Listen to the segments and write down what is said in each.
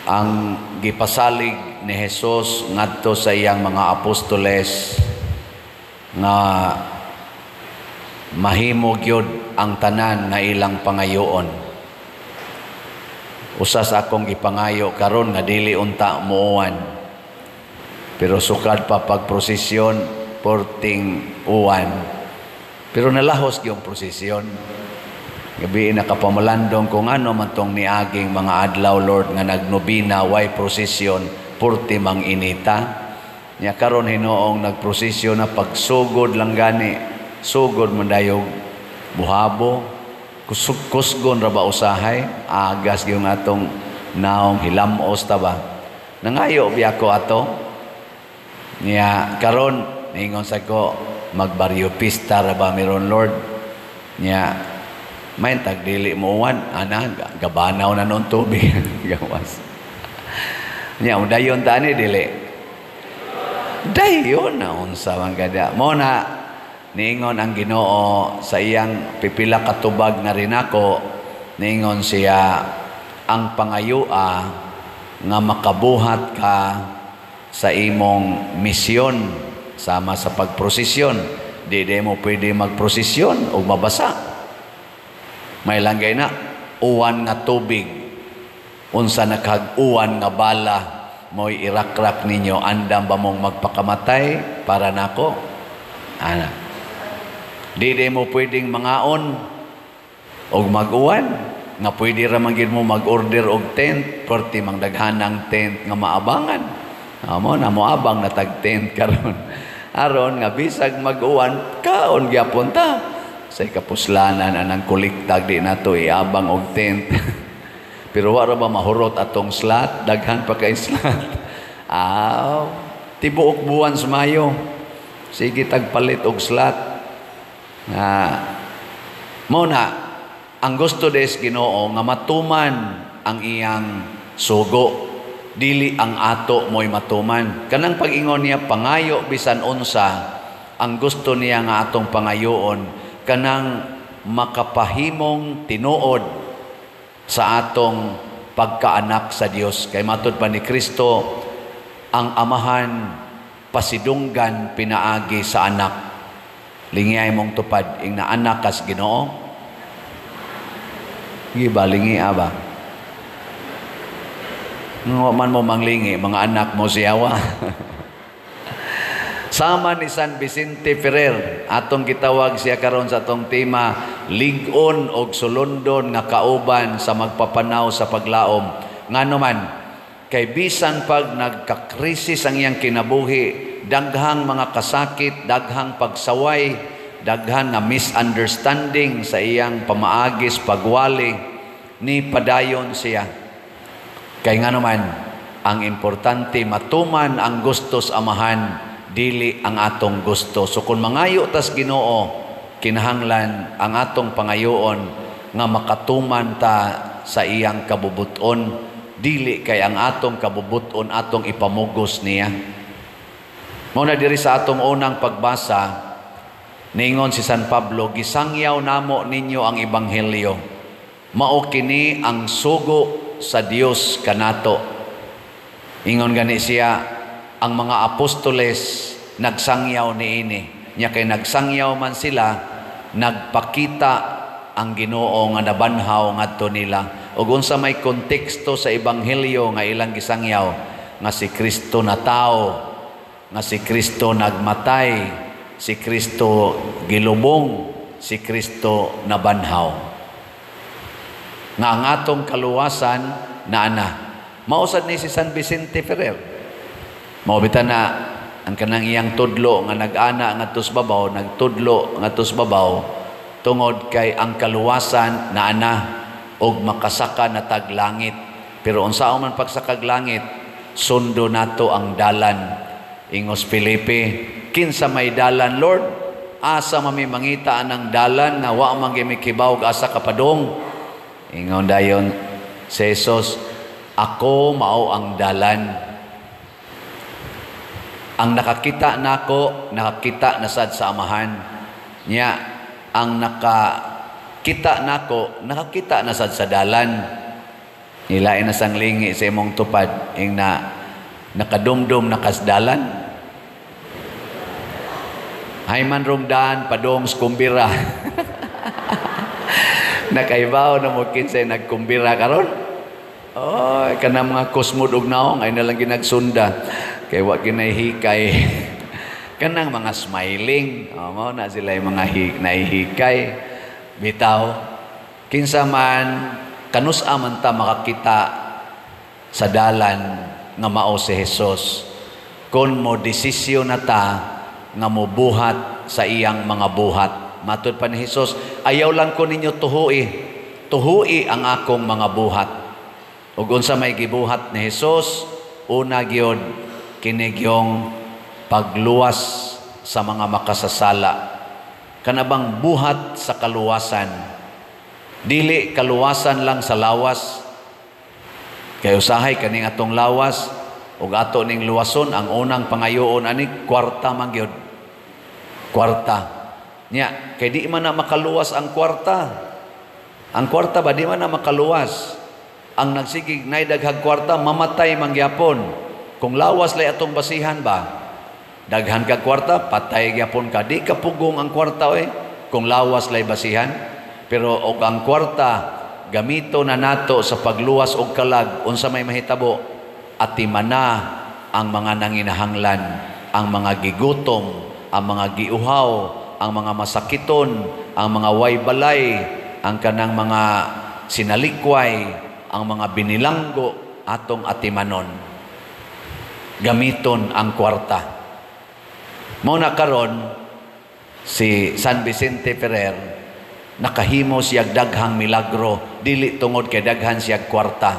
Ang gipasalig ni Jesus ngadto sa iyang mga apostoles nga mahimo gyud ang tanan nga ilang pangayoon. Usa sa akong gipangayo karon nga dili unta muuwan. Pero sukad pa pagprosesyon, porting uwan. Pero nalahos gyud prosesyon. Gabi nakapamalandong kung ano man tong niaging mga adlaw, Lord, nga nagnobina, way prosesyon, purti mang inita. Nya karon hinuong nagprosesyon na, pagsugod lang gani, sugod man dayog buhabo, kusog kusgon ra ba usahay, agas gyud atong naong, hilamos ta ba. Nangayo biya ko ato. Nya karon ningon sa ko, magbaryo pista ra ba meron, Lord. Nya may tag dili mo uwan ana, gabanaw na nun tubig gawas. Nya dayon ta ni dili dayon na, unsa man kada mo na. Niingon ang Ginoo sa iyang pipila ka tubag nga rinako, niingon siya, ang pangayua nga makabuhat ka sa imong misyon, sama sa pagprosesyon. Di di mo pwede magprosesyon o mabasa. May langgay na uwan nga tubig, unsa nakag-uwan nga bala mo'y irakrak ninyo, andam ba mong magpakamatay para nako ana? Di di mo pwedeng mangaon og mag-uwan, nga pwede ra man gid mo mag-order og tent, perti mang daghanang tent nga maabangan. Amo na moabang na tag tent karon, aron nga bisag mag-uwan, kaon gyapon ta. Sa kapuslanan anang kolektag, di nato iabang og tent. Pero wa ra ba mahurot atong slot? Daghan pa kay slot. Aw, tibuok buwan sa Mayo. Sige tagpalit og slot. Nga mo na ang gusto des Ginoo nga matuman ang iyang sugo, dili ang ato mo'y matuman. Kanang pag-ingon niya, pangayo bisan unsa, ang gusto niya nga atong pangayoon kanang makapahimong tinuod sa atong pagkaanak sa Dios. Kay matud pa ni Kristo, ang Amahan pasidunggan pinaagi sa anak. Lingiyay mong tupad, ing na anak kas Ginoo. Giba lingi aba. Nga man mo manglingi, mga anak mo siyawa. Sama ni San Vicente Ferrer, atong gitawag siya karon sa atong tema, lig-on og sulondon nga kauban sa magpapanaw sa paglaom. Ngano man, kay bisan pag nagkakrisis ang iyang kinabuhi, daghang mga kasakit, daghang pagsaway, daghan nga misunderstanding sa iyang pamaagis pagwali, ni padayon siya. Kay ngano man, ang importante matuman ang gusto sa Amahan, dili ang atong gusto. So kung mangayo tas Ginoo, kinahanglan ang atong pangayoon nga makatuman ta sa iyang kabubuton, dili kay ang atong kabubuton atong ipamugos niya. Mao na diri sa atong unang pagbasa, ningon si San Pablo, gisangyaw namo ninyo ang ebanghelyo. Mao kini ang sugo sa Dios kanato. Ingon gani siya, ang mga apostoles nagsangyaw niini. Nya kay nagsangyaw man sila, nagpakita ang Ginoo nga nabanhaw ngadto nila. Ug unsa may konteksto sa ebanghelyo nga ilang gisangyaw? Nga si Kristo natawo, nga si Kristo nagmatay, si Kristo gilubong, si Kristo nabanhaw. Nga ang atong kaluwasan naana. Mao sad ni si San Vicente Ferrer. Mao bitaw na ang kanang iyang tudlo nga nag-ana ngadto sa babaw, nagtudlo ngadto sa babaw tungod kay ang kaluwasan naana og makasaka na tag langit. Pero unsaon man pagsakag langit, sundo nato ang dalan. Ingos Felipe, kinsa may dalan, Lord? Asa mami mangita ang dalan nga wa man gimikibaw asa kapadong? Ingon dayon si Jesus, ako mao ang dalan. Ang nakakita nako, nakakita na sad sa Amahan. Nya, ang nakakita nako, nakakita na sad sa dalan. Ilain na sang lingi sa imong tupad ing na nakadumdum na kasdalan. Hay man rong daan padong sa kumbira. Nakaibaw na mo kinsay nagkumbira karon? Oh, kanang mga kusmod og naong ay nalang ginagsunda kay wa ginahikay. Kanang mga smiling, oh, mao na sila yung mga nahihikay. Bitaw, kinsa man kanus-a man ta makakita sa dalan nga mao si Jesus kon mo desisyon na ta nga mobuhat sa iyang mga buhat. Matud pa ni Jesus, "Ayaw lang ko ninyo tuhui, tuhui ang akong mga buhat." Ug unsa may gibuhat ni Jesus? Una gyud kini gyung pagluwas sa mga makasasala. Kanabang buhat sa kaluwasan. Dili kaluwasan lang sa lawas. Kay usahay kaning atong lawas ug ato ning luwason, ang unang pangayoon ani kwarta man gyud. Kwarta. Nya, kay di man na makaluwas ang kwarta. Ang kwarta ba, di man na makaluwas. Ang nagsigig nay daghag kwarta, mamatay man gyapon. Kung lawas lay atong basihan ba? Daghan kag kwarta, patay gyapon ka. Di ka pugong ang kwarta oy. Kung lawas lay basihan. Pero og ang kwarta gamito na nato sa pagluwas og kalag, unsa may mahitabo? Atimana ang mga nanginahanglan, ang mga gigutom, ang mga giuhaw, ang mga masakiton, ang mga way balay, ang kanang mga sinalikway, ang mga binilanggo, atong atimanon. Gamiton ang kwarta. Mao na karon si San Vicente Ferrer, nakahimo siya daghang milagro dili tungod kay daghan siya kwarta,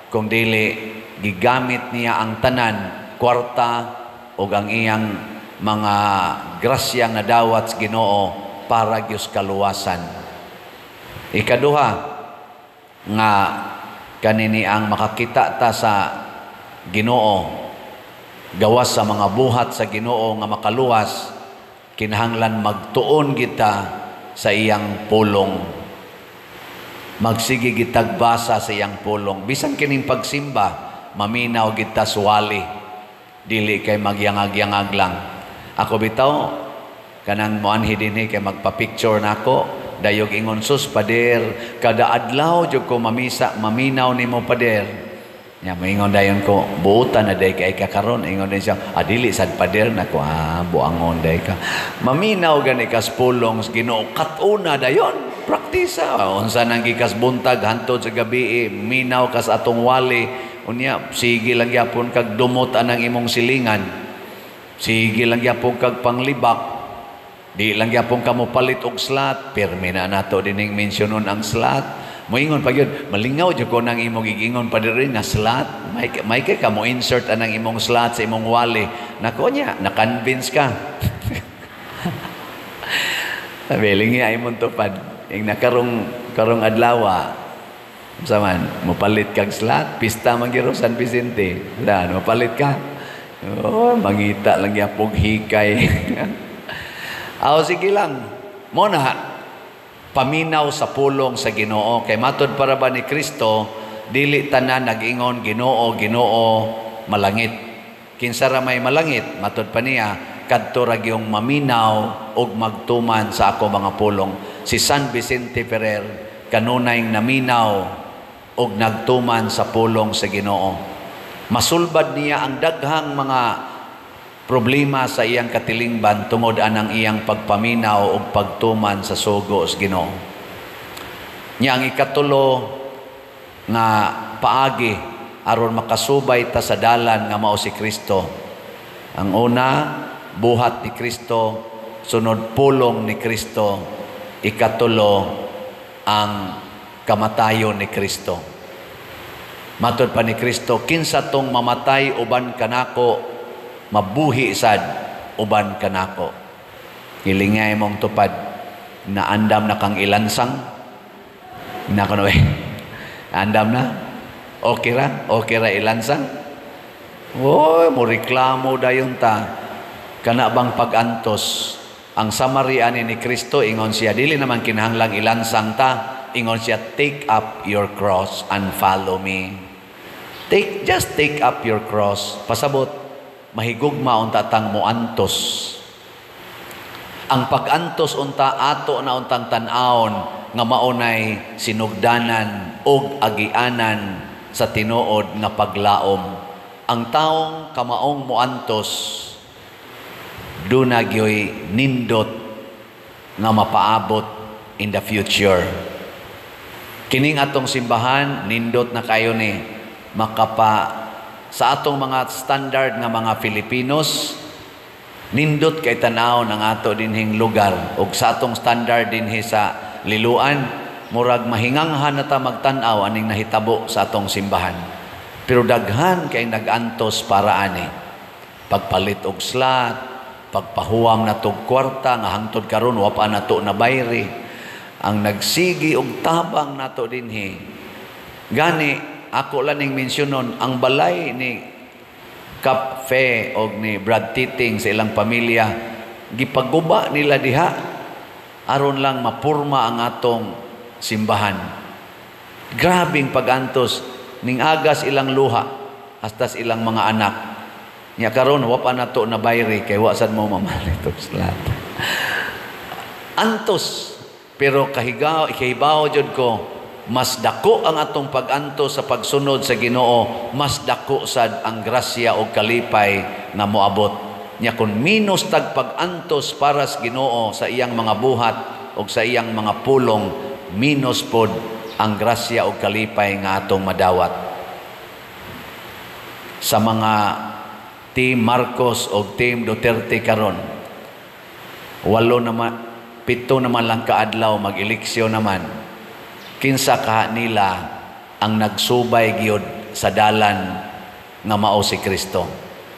kung dili gigamit niya ang tanan, kwarta ug ang iyang mga grasya nga dawat sa Ginoo, para gyud kaluwasan. Ikaduha nga kanini ang makakita ta sa Ginoo gawas sa mga buhat sa Ginoo nga makaluwas, kinahanglan magtuon kita sa iyang pulong. Magsige gitag basa sa iyang pulong. Bisan kining pagsimba, maminaw kita suwali. Dili kay magyangag-yangag lang. Ako bitaw, kanang moanhi dinhi kay magpa-picture nako, dayog ingon, "Sus pader, kada adlaw jud ko mamisa, maminaw nimo, pader." Nya moingon dayon ko, "Buotan na day kay ka karon." Ingon din siya, "Ah, dili sad, pader." Nako, "Ah, buangon day ka." Maminaw gani kas pulong sa Ginoo, kat-una dayon. Praktisa. Unsa nang gikas buntag hantod sa gabi, minaw kas atong wali. Unya, sige lang gyapon kag dumot anang imong silingan. Sige lang gyapon kag panglibak. Di lang gyapon ka mo palit og slot. Pirmi na nato dining mensyonon ang slot. Moingon pa gyud, "Malingaw jud ko nang imong gigingon pa diri nga slot. May kay ka mo insert anang imong slot sa imong wali." Nako nya, na-convince ka. Sabi, ay imong tupad. Ing nakarong karong adlaw, unsa man, mopalit kag slot, pista man gyud San Vicente. Wala, mopalit ka. Oh, mangita lang gyapog hikay. Aw, sige lang. Mo na paminaw sa pulong sa Ginoo, kay matod para ba ni Kristo, dili tanan nag-ingon, "Ginoo, Ginoo," malangit. Kinsa ra may malangit? Matod pa niya, kadto ra gyung maminaw ug magtuman sa ako mga pulong. Si San Vicente Ferrer kanunay naminaw ug nagtuman sa pulong sa Ginoo. Masulbad niya ang daghang mga problema sa iyang katilingban tungod anang iyang pagpaminaw ug pagtuman sa sugo sa Ginoo. Nya ang ikatulo nga paagi aron makasubay ta sa dalan nga mao si Kristo. Ang una, buhat ni Kristo, sunod pulong ni Kristo, ikatulo ang kamatayon ni Kristo. Matod pa ni Kristo, "Kinsa tong mamatay uban kanako, mabuhi sad uban kanako." Hilingay mong tupad, naandam na kang ilansang. Na kuno eh. Andam na. Okay ra? Okay ra ilansang? Oy, mo reklamo dayon ta. Kana bang pag-antos? Ang summary ani ni Kristo, ingon siya, dili naman kinahanglang ilansang ta. Ingon siya, "Take up your cross and follow me." Just take up your cross. Pasabot, mahigugma unta tang muantos. Ang pag-antos unta, ato na untang tan-awon nga maunay sinugdanan og agianan sa tinuod nga paglaom. Ang taong kamaong muantos, duna gyoy nindot nga mapaabot in the future. Kining atong simbahan, nindot na kayo ni makapa sa atong mga standard nga mga Filipinos, nindot kay tan-aw ang ato dinhing lugar ug sa atong standard dinhi sa Liloan, murag mahinganghan na ta magtan-aw aning nahitabo sa atong simbahan. Pero daghan kay nag-antos para ani. Pagpalit og slot, pagpahuwam na tog kwarta nga hangtod karon wa pa nato na bayri. Ang nagsigi og tabang nato dinhi. Gani ako lang ning mensyonon ang balay ni Cap Fe og ni Brad Titing sa ilang pamilya, gipaguba nila diha aron lang mapurma ang atong simbahan. Grabing pagantos, ning agas ilang luha hasta sa ilang mga anak. Nya karon wa pa nato na bayri kay wa sad mo mamalit og slot. Antos, pero kahigaw kahibaw jud ko, mas dako ang atong pag-antos sa pagsunod sa Ginoo, mas dako sad ang grasya o kalipay nga moabot. Nya kun minus tag pag-antos para sa Ginoo sa iyang mga buhat o sa iyang mga pulong, minus pod ang grasya o kalipay nga atong madawat. Sa mga Team Marcos o Team Duterte karon, 8 naman, 7 naman lang kaadlaw, mag-eleksyon naman. Kinsa ka nila ang nagsubay gyud sa dalan nga mao si Kristo?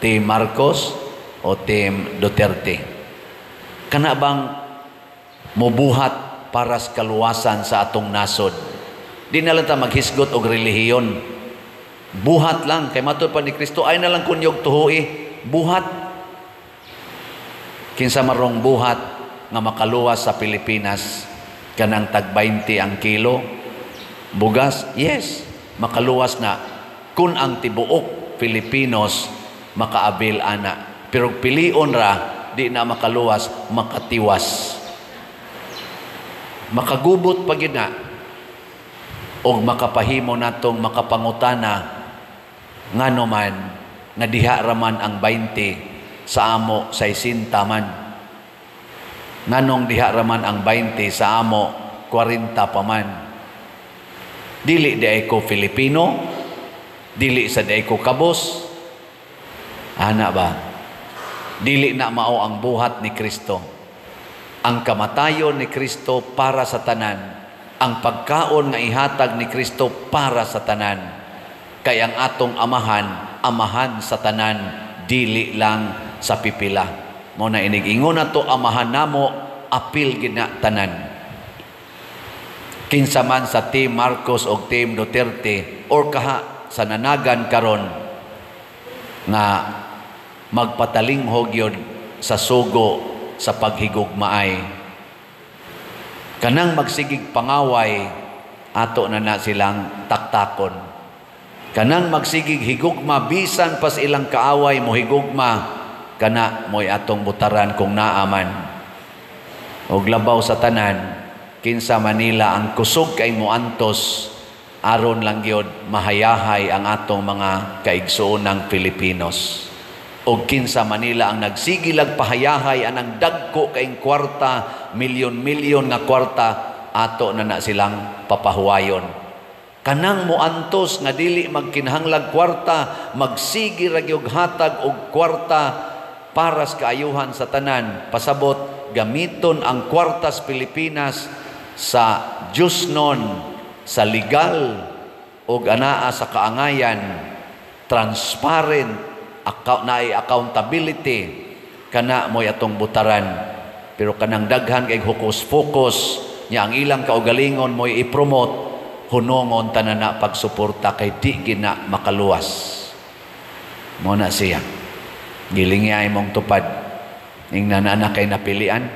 Team Marcos o Team Duterte? Kana bang mubuhat para sa kaluwasan sa atong nasod? Di na lang ta maghisgot og relihiyon. Buhat lang kay matud pa ni Kristo, ay na lang kunyog tuhui, buhat. Kinsa marong buhat nga makaluwas sa Pilipinas? Kanang tag 20 ang kilo bugas? Yes, makaluwas na kun ang tibuok Filipinos makaabil ana. Pero pilion ra, di na makaluwas, makatiwas, makagubot pa gyud na og makapahimo natong makapangutana, ngano man nga diha raman ang 20, sa amo 60 man? Nganong diha raman ang 20, sa amo 40 pa man? Dili di ko Filipino? Dili sa di ko kabos? Ana ba? Dili na mao ang buhat ni Kristo. Ang kamatayon ni Kristo para sa tanan. Ang pagkaon nga ihatag ni Kristo para sa tanan. Kay ang atong amahan, amahan sa tanan, dili lang sa pipila. Mao na inig-ingon nato, amahan namo, apil gina tanan. Kinsa man sa Team Marcos o Team Duterte or kaha sa nanagan karon nga magpatalinghog yun sa sugo sa paghigugmaay. Kanang magsigig pangaway, ato na na silang taktakon. Kanang magsigig higugma bisan pas ilang kaaway mo higugma, kana mo'y atong butaran kung naaman. Og labaw sa tanan, kinsa Manila ang kusog kay moantos aron lang gyud mahayahay ang atong mga kaigsuonang Pilipinos. Og kinsa Manila ang nagsigilag pahayahay anang dagko kaing kwarta, milyon-milyon nga kwarta, ato na na silang papahuwayon. Kanang moantos nga dili magkinahanglag kwarta, magsigi ra gyud hatag og kwarta para sa kaayuhan sa tanan. Pasabot, gamiton ang kwartas Pilipinas sa Diyosnon, sa legal og anaa sa kaangayan, transparent, naay accountability, kana mo'y atong butaran. Pero kanang daghan kay hokus-pokus nya ang ilang kaugalingon mo'y i-promote, hunongon tanan na pagsuporta kay di gina makaluwas. Mo na siya. Gilingi ay mong tupad. Ingnan na kay napilian.